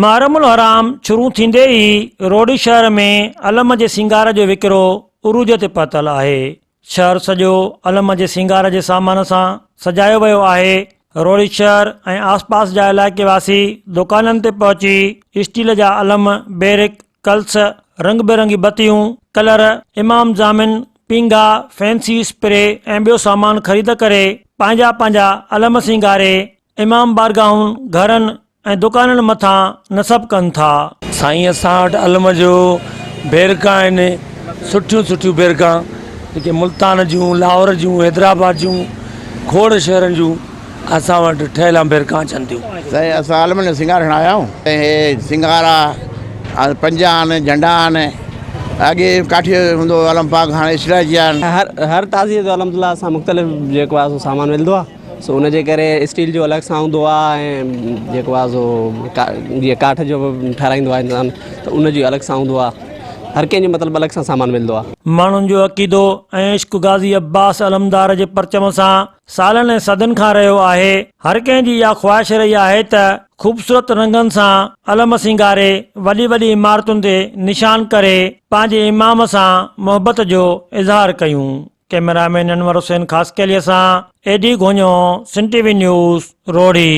محرم الحرام شروع ٿيندي ئي روهڙي شهر ۾ علم جي سينگار جو وڪرو عروج تي پهتل آهي. شهر سڄو علم جي سينگار جي سامان سان سجايو ويو آهي. روهڙي شهر ۽ آسپاس جا علائقي واسي دوڪانن تي پهچي اسٽيل جا علم، بيرڪ، ڪلس، رنگ برنگي بتيون، ڪلر، امام ضامن، پينگها، فينسي اسپري ۽ ٻيو سامان خريد ڪري پنهنجا پنهنجا علم سينگاري امام بارگاهن، گهرن ۽ دڪانن مٿان نصب ڪن ٿا. سائين اسان وٽ علم جو بيرڪان آهن سٺيون سٺيون بيرڪان جيڪي ملتان جون لاهور جون حيدرآباد جون کوڙ شهرن جون اسان وٽ ٺهيل بيرڪان اچن ٿيون. سائين اسان علم جو سينگار کڻڻ آيا آهيون هي سينگار آ پنجا آهن جهنڊا آهن اڳي ڪاٺي جو هوندو هو علم پاڪ هاڻي اسٽيل جا آهن. هر هر تعزيي جو الحمدلله اسان مختلف جيڪو آهي سو سامان ملندو آهي. سو ان جي ڪري اسٽيل جو الڳ سان هوندو آهي ۽ جيڪو آهي سو جيئن ڪاٺ جو ٺهرائيندو آهي انسان ته ان جو الڳ سان هوندو آهي هر ڪنهن جو مطلب الڳ سان سامان ملندو آهي. ماڻهن جو عقيدو ۽ عشق غازي عباس علمدار جي پرچم سان سالن ۽ صدين کان رهيو آهي. هر ڪنهن جي اها خواهش رهي آهي ته خوبصورت رنگن سان علم سينگاري وڏي وڏي عمارتن تي نشان ڪري پنهنجي امام سان محبت جو اظهار ڪيون. ڪئميرا مين انور حسين خاصخيلي سان A D Ghonio, Sindh T V news, Rohri.